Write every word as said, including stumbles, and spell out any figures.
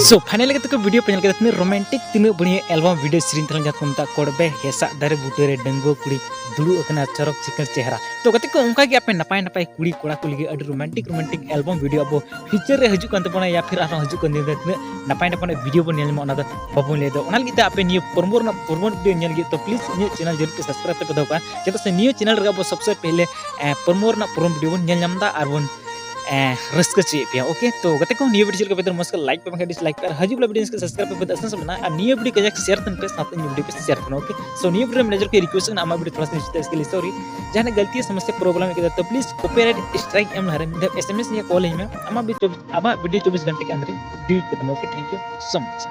So finally ᱜᱟᱛᱮ ᱠᱚ, video ᱯᱮ ᱧᱮᱞ ᱠᱮᱫᱟ, ᱛᱤᱱᱟᱹᱜ romantic, ᱛᱤᱱᱟᱹᱜ ᱵᱟᱹᱲᱤᱭᱟᱹ album video ᱥᱮᱨᱮᱧ ᱛᱟᱦᱮᱸ ᱞᱮᱱᱟ, ᱡᱟᱦᱟᱸ ᱠᱚ ᱢᱮᱛᱟᱜ ᱠᱚᱲᱵᱮ ᱦᱮᱸᱥᱟᱜ ᱫᱟᱨᱮ ᱵᱩᱴᱟᱹ ᱨᱮ ᱰᱟᱺᱜᱩᱣᱟᱹ ᱠᱩᱲᱤ ᱫᱩᱲᱩᱵ ᱟᱠᱟᱱᱟ ᱪᱚᱨᱚᱠ ᱪᱤᱠᱟᱹᱲ ᱪᱮᱦᱨᱟ᱾ ᱛᱚ ᱜᱟᱛᱮ ᱠᱚ, ᱚᱱᱠᱟ ᱜᱮ ᱟᱯᱮ ᱱᱟᱯᱟᱭ ᱱᱟᱯᱟᱭ ᱠᱩᱲᱤ ᱠᱚᱲᱟ ᱠᱚ ᱞᱟᱹᱜᱤᱫ ᱟᱹᱰᱤ romantic romantic album video ᱟᱵᱚ future ᱨᱮ ᱦᱤᱡᱩᱜ ᱠᱟᱱ ᱛᱟᱵᱚᱱᱟ, ᱭᱟ ᱯᱷᱤᱨ ᱟᱨᱦᱚᱸ ᱦᱤᱡᱩᱜ ᱠᱟᱱ ᱫᱤᱱ ᱨᱮ ᱛᱤᱱᱟᱹᱜ ᱱᱟᱯᱟᱭ ᱱᱟᱯᱟᱭ video ᱵᱚᱱ ᱧᱮᱞ ᱧᱟᱢᱟ, ᱚᱱᱟ ᱫᱚ ᱵᱟᱵᱚᱱ ᱞᱟᱹᱭ ᱫᱟ᱾ ᱚᱱᱟ ᱞᱟᱹᱜᱤᱫ ᱛᱮ ᱟᱯᱮ ᱱᱤᱭᱟᱹ promo ᱨᱮᱱᱟᱜ, promo video ᱧᱮᱞ ᱞᱟᱹᱜᱤᱫ ᱛᱚ please ᱤᱧᱟᱹᱜ channel ᱡᱟᱹᱨᱩᱲ ᱯᱮ subscribe ᱯᱮ ᱫᱚᱦᱚ ᱠᱟᱜᱼᱟ, ᱪᱮᱫᱟᱜ ᱥᱮ ᱱᱤᱭᱟᱹ channel ᱨᱮᱜᱮ ᱟᱵᱚ ᱥᱚᱵᱥᱮ ᱯᱮᱦᱞᱮ promo ᱨᱮᱱᱟᱜ promo video ᱵᱚᱱ ᱧᱮᱞ ᱧᱟᱢ ᱮᱫᱟ ᱟᱨ ᱵᱚᱱ ᱮ, ᱨᱟᱹᱥᱠᱟᱹ ᱦᱚᱪᱚᱭᱮᱫ ᱯᱮᱭᱟ᱾ Okay, ᱛᱚ ᱜᱟᱛᱮ ᱠᱚ, ᱱᱤᱭᱟᱹ video ᱪᱮᱫ ᱞᱮᱠᱟ ᱯᱮ ᱢᱚᱡᱽ ᱠᱟᱜ, like ᱯᱮ, ᱵᱟᱝᱠᱷᱟᱱ dislike ᱯᱮ, ᱟᱨ ᱦᱤᱡᱩᱜ ᱠᱟᱱ video subscribe ᱯᱮ, ᱟᱥᱟᱱ ᱥᱟᱱᱟᱢ ᱢᱮᱱᱟᱜᱼᱟ᱾ ᱟᱨ ᱱᱤᱭᱟᱹ video ᱠᱟᱡᱟᱠ share ᱛᱟᱵᱚᱱ ᱯᱮ, ᱥᱟᱶᱛᱮ ᱤᱧᱟᱹᱜ video ᱯᱮ share ᱛᱟᱵᱚᱱᱟ᱾ Okay, so ᱱᱤᱭᱟᱹ video ᱨᱮ manager ᱠᱚ request ᱠᱟᱱᱟ, ᱟᱢᱟᱜ video ᱛᱷᱚᱲᱟ ᱥᱟ ᱱᱤᱪᱮ ᱛᱮ scroll, sorry, ᱡᱟᱦᱟᱱᱟᱜ ᱜᱟᱞᱛᱤ ᱥᱚᱢᱚᱥᱥᱟ problem ᱦᱮᱡ ᱠᱟᱛᱮ ᱛᱚ please copyright strike ᱮᱢ ᱞᱟᱦᱟᱨᱮ ᱢᱤᱫ ᱫᱷᱟᱣ SMS ᱭᱟ call ᱟᱹᱧ ᱢᱮ, ᱟᱢᱟᱜ video, ᱟᱢᱟᱜ video ᱪᱚᱵᱵᱤᱥ ᱜᱷᱚᱱᱴᱟ ᱠᱮ ᱟᱱᱫᱟᱨ delete ᱠᱟᱛᱟᱢᱟ᱾ Okay, thank you so much.